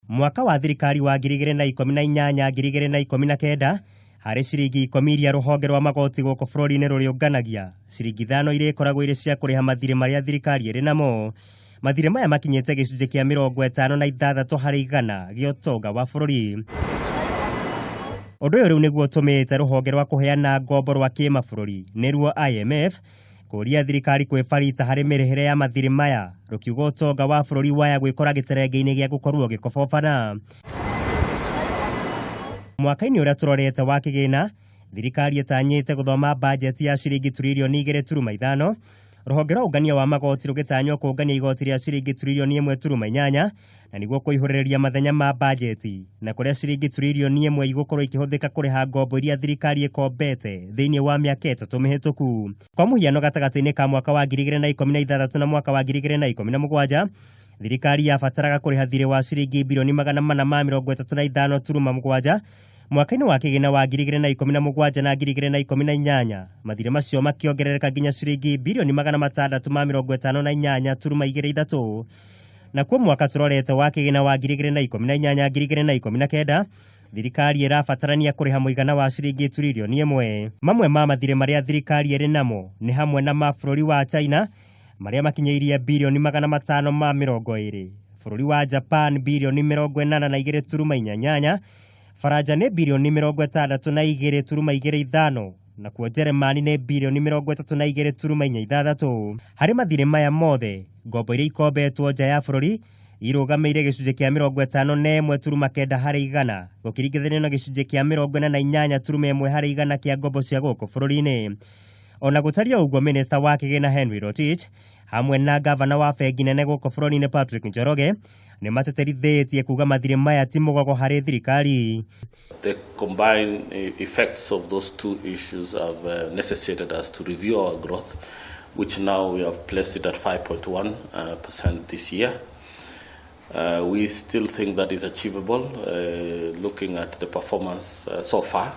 Mwaka wa thirikari wa 2018 2019 harĩ ciringi 10 iria rũhonge rwa magoti gũkũ bũrũri-inĩ rũrĩũnganagia, ciringi 5 irĩkoragwo irĩ cia kũrĩha mathirĩ marĩa thirikari ĩrĩ namo. Mathirĩ maya makinyĩte gĩcunjĩ kĩa 56% gĩa ũtonga wa bũrũri. Ũndũ ũyũ rĩu nĩguo ũtũmĩte rũhonge rwa kũheana ngombo rwa kĩmabũrũri nĩruo IMF kũria thirikari kwĩbarita harĩ mĩrĩhĩre ya mathirĩ maya, rũkiuga ũtonga wa bũrũri waya gwĩkora gĩterenge-inĩ gĩa gũkorwo ũgĩkobobana. Mwaka-inĩ ũrĩa tũrorete wa kĩgĩna, thirikari ĩtanyĩte gũthoma bajeti ya ciringi turirioni 2.5, rũhonge rwa ũngania wa magoti rũgĩtanywo kũngania igoti rĩa ciringi turirioni 1.8, na nĩguo kũihũrĩrĩria mathenya ma bajeti, na kũrĩa ciringi turirioni 1 igũkorwo ikĩhũthĩka kũrĩha ngombo iria thirikari ĩkombete thĩinĩ wa mĩaka 3 mĩhĩtũku. Kwa mũhiano, gatagatĩ-inĩ ka mwaka wa 2016 na mwaka wa 2017, thirikari yabataraga kũrĩha thirĩ wa ciringi birioni 435.7. Mwaka-inĩ wa kĩgĩna wa 2017 na 2018, mathirĩ macio makĩongerereka nginya ciringi birioni 658.23. Nakuo mwaka tũrorete wa kĩgĩna wa 2018 2019, thirikari ĩrabatarania kũrĩha mũigana wa ciringi turirioni 1. Mamwe ma mathirĩ marĩa thirikari ĩrĩ namo nĩ hamwe na ma bũrũri wa China marĩa makinyĩirie birioni 520, bũrũri wa Japan birioni 82.48, Faranja nĩ birioni 62.25, nakuo Jeremani nĩ birioni 32.46. Harĩ mathirĩ maya mothe, ngombo iria ikombetwo nja ya bũrũri irũgamĩire gĩcunjĩ kĩa 51.9 harĩ igana, gũkĩringithanio na gĩcunjĩ kĩa 48.1 harĩ igana kĩa ngombo cia gũkũ bũrũri-inĩ. Ona gũtariĩ ũguo, minista wa kĩgĩna Henry Rotich hamwe na gavana wa bengi nene gũkũ bũrũri-inĩ Patrick Njoroge nĩ matĩtĩrithĩtie kuga mathirĩ maya ti mũgogo harĩ thirikari. The combined effects of those two issues have necessitated us to review our growth, which now we have placed it at 5.1% this year. We still think that is achievable, looking at the performance so far.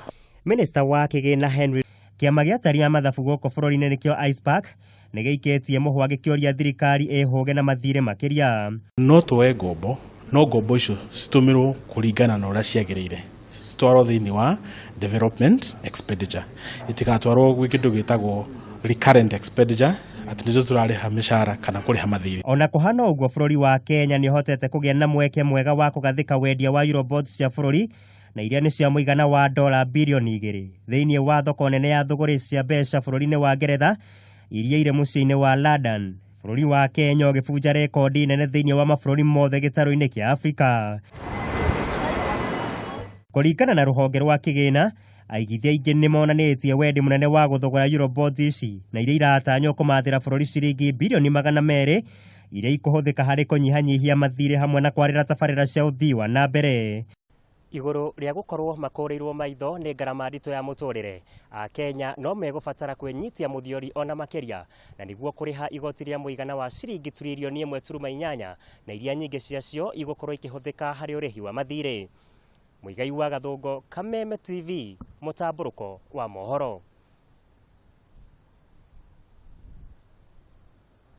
Minista wa kĩgĩna Henry. Kĩama gĩa atari a mathabu gũkũ bũrũri-inĩ nĩkĩo ICPAK nĩ gĩikĩtie mũhwa gĩkĩũria thirikari ĩhũge na mathirĩ makĩria. No tuoe ngombo, no ngombo icio citũmĩrwo kũringana na ũrĩa ciagĩrĩire, citwarwo thĩinĩ wa development expenditure, itigatwarwo gwĩ kĩndũ gĩtagwo recurrent expenditure, atĩ nĩcio tũrarĩha mĩcara kana kũrĩha mathirĩ. Ona kũhana ũguo, bũrũri wa Kenya nĩ ũhotete kũgĩa na mweke mwega wa kũgathĩka wendia wa Eurobonds cia bũrũri, na iria nĩ cia mũigana wa dola birioni 2 thĩinĩ wa thoko nene ya thũgũrĩ cia mbeca bũrũri-inĩ wa Ngeretha iria irĩ mũciĩ-inĩ wa London. Bũrũri wa Kenya ũgĩbunja rekondi nene thĩinĩ wa mabũrũri mothe gĩtarũ-inĩ kĩa Afrika. Kũringana na rũhonge rwa kĩgĩna, aigithia aingĩ nĩ monanĩtie wendi mũnene wa gũthogora Eurobonds ici, na iria iratanywo kũmathĩra bũrũri ciringi birioni 200 iria ikũhũthĩka harĩ kũnyihanyihia mathirĩ hamwe na kwarĩra tabarĩra cia ũthii wa na mbere. Igũrũ rĩa gũkorwo makũrĩirwo maitho nĩ ngarama nditũ ya mũtũrĩre, Akenya no megũbatara kwĩnyitia mũthiori ona makĩria na nĩguo kũrĩha igoti rĩa mũigana wa ciringi turirioni 1.8, na iria nyingĩ ciacio igũkorwo ikĩhũthĩka harĩ ũrĩhi wa mathirĩ. Mũigai wa Gathũngo, Kameme TV, mũtambũrũko wa mohoro.